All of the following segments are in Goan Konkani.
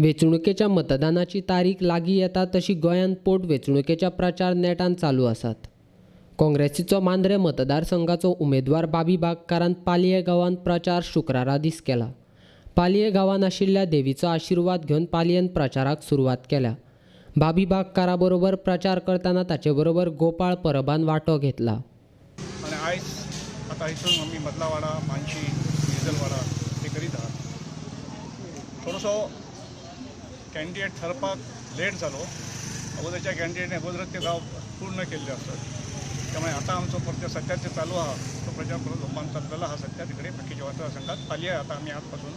वेंचणुकेच्या मतदानाची तारीख लागीं येता तशी गोंयांत पोटवेंचणुकेच्या प्रचार नेटान चालू आसात. काँग्रेसीचो मांद्रें मतदारसंघाचो उमेदवार बाबी बागकारान पालयें गांवांत प्रचार शुक्रारा दीस केला. पालयें गांवांत आशिल्ल्या देवीचो आशिर्वाद घेवन पालयेन प्रचाराक सुरवात केल्या. बाबी बागकारा बरोबर प्रचार करतना ताचे बरोबर गोपाळ परबान वांटो घेतला. आनी आयज आतां हिसून आमी मदलावाडा, मानशी, मिरजलवाडा हे करीत आहात. थोडोसो कॅन्डिडेट थरपाक लेट जालो. अगोदरच्या कॅन्डिडेटने अगोदरच ते गांव पूर्ण केल्ले असतात. त्यामुळे आता आमचो प्रचार सध्या जे चालू आहा तो प्रचार परत लोकांत चल्लेलो आहा. सध्या तिकडे बाकीच्या मतदारसंघात पालया आता आमी आजपासून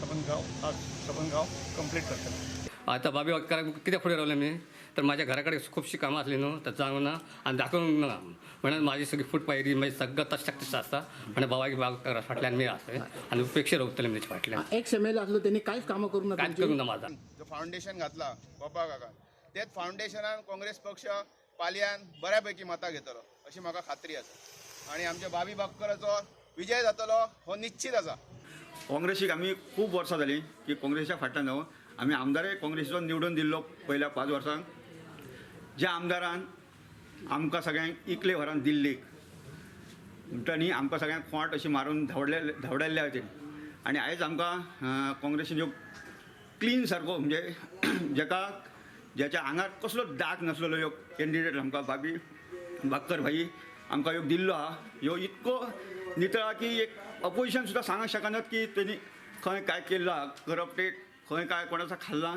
सबंद गाव, आज सबंद गाव कंप्लीट करतले. आतां बाबी बागकाराक कित्याक फुडें रावले मी, तर माझ्या घराकडे खुबशीं कामां आसली न्हू, तर जावंक ना आनी दाखोवंक ना म्हणून माझी सगळी फूट पायरी मागीर सगळं तश्याक तशें आसता. म्हणून बाबाक बागकारा फाटल्यान मी आसा आनी उपेक्षा रावतले तेच्या फाटल्यान. एक्स एम एल आसलो, त्यांनी कांयच कामां करूंक ना. कांयच तुमची? करूंक ना माझा. जो फावंडेशन घातला गोपाळ काकान, तेच फावंडेशनान काँग्रेस पक्ष पालयान बऱ्या पैकी मतां घेतलो अशी म्हाका खात्री आसा आनी आमच्या बाबी बागकाराचो विजय जातलो हो निश्चीत आसा. काँग्रेसीक आमी खूब वर्सां जालीं की काँग्रेसीच्या फाटल्यान जावन आमी आमदारय काँग्रेसीचो निवडून दिल्लो. पयल्या 5 वर्सांक ज्या आमदारान आमकां सगळ्यांक इकले व्हरान दिल्लीक म्हणटा न्ही, आमकां सगळ्यांक खोंट अशी मारून धांवडायल्ले आहा तेणी. आनी आयज आमकां काँग्रेसीन ह्यो क्लीन सारको, म्हणजे जेका ज्याच्या आंगार कसलो दाग नासलेलो ह्यो कॅन्डिडेट आमकां बाबी बागकर भाई आमकां ह्यो दिल्लो आहा. ह्यो इतको नितळ आहा की एक अपोजिशन सुद्दां सांगूंक शकनात की तेणी खंय काय केल्लो आहा करप्टेड, खंय काय कोणाचो खाल्ला.